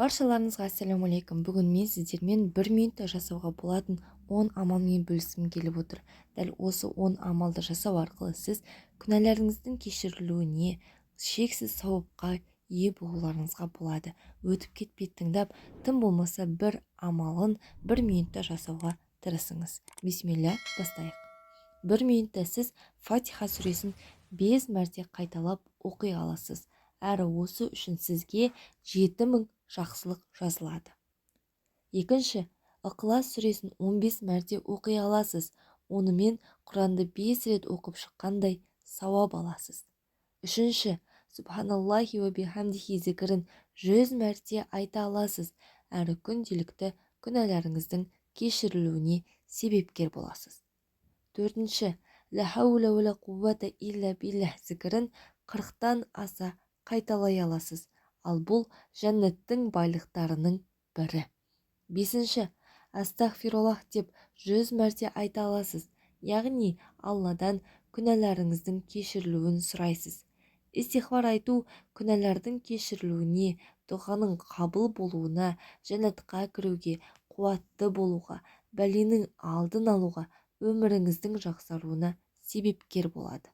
Баршаларыңызға ассалаумағалейкум! Бүгін мен сіздермен бір минутта жасауға болатын 10 амалмен бөліскім келіп отыр. Дәл осы 10 амалды жасау арқылы сіз күнәларыңыздың кешірілуіне, шексіз сауапқа ие болуларыңызға болады. Өтіп кетпей тыңдап, тым болмаса бір амалын бір минутта жасауға тырысыңыз. Бисмилля, бастайық. Бір минутта сіз Фатиха сүресін 5 мәрте қайталап оқи аласыз. Әрі осы үшін сізге 7000 жақсылық жазылады. Екінші, Ықылас сүресін 15 мәрте оқи аласыз. Онымен Құранды 5 рет оқып шыққандай сауап аласыз. Үшінші, Субханаллахи уа бихамдихи зікірін 100 мәрте айта аласыз. Әрі күнделікті күнәларыңыздың кешірілуіне себепкер боласыз. Төртінші, Ла хаула уа ла қуввата илля биллах зікірін 40-тан аса қайталай аласыз. Ал бұл жәннаттың байлықтарының бірі. Бесінші, Астағфируллах деп 100 мәрте айта аласыз. Яғни Алладан күнәларыңыздың кешірілуін сұрайсыз. Истиғфар айту күнәлардың кешірілуіне, дұғаның қабыл болуына, жәннатқа кіруге, қуатты болуға, бәленің алдын алуға, өміріңіздің жақсаруына себепкер болады.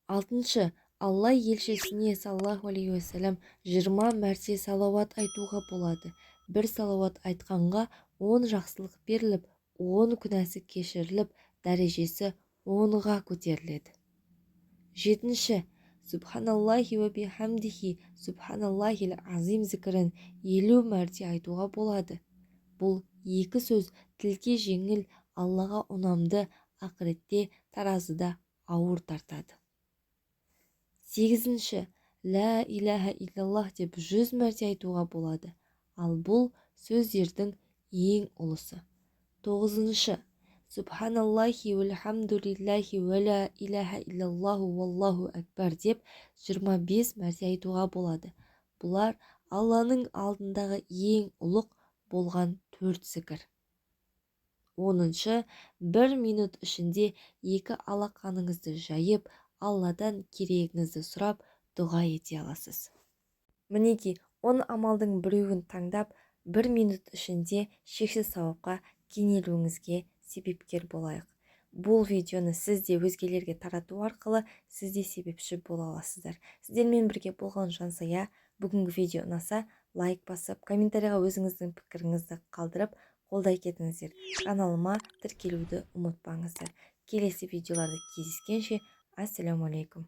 Алтыншы, Алла елшісіне саллаллаху алейхи уассалам 20 мәрте салауат айтуға болады. Бір салауат айтқанға 10 жақсылық беріліп, 10 күнәсі кешіріліп, дәрежесі 10-ға көтеріледі. Жетінші, Субханаллахи уа бихамдихи субханаллахил азим зікірін 50 мәрте айтуға болады. Бұл екі сөз тілге жеңіл, Аллаға ұнамды, ақыретте таразыда ауыр тартады. Сегізінші, Ла илаха иллаллах деп 100 мәрте айтуға болады. Ал бұл сөздердің ең ұлысы. Тоғызыншы, Субханаллахи уалхамдулиллахи уа ла илаха иллаллаху уаллаху акбар деп 25 мәрте айтуға болады. Бұлар Алланың алдындағы ең ұлық болған 4 зікір. Оныншы, бір минут ішінде екі алақаныңызды жайып, Алладан керегіңізді сұрап, дұға ете аласыз. Мінекей, 10 амалдың біреуін таңдап, бір минут ішінде шексіз сауапқа кенелуіңізге себепкер болайық. Бұл видеоны сіз де өзгелерге тарату арқылы сіз де себепші бола аласыздар. Сіздермен бірге болған Жансая. Бүгінгі видео ұнаса, лайк басып, комментарийға өзіңіздің пікіріңізді қалдырып, қолдай кетіңіздер. Каналыма тіркелуді ұмытпаңыздар. Келесі видеоларда кездескенше, ассалаумағалейкум.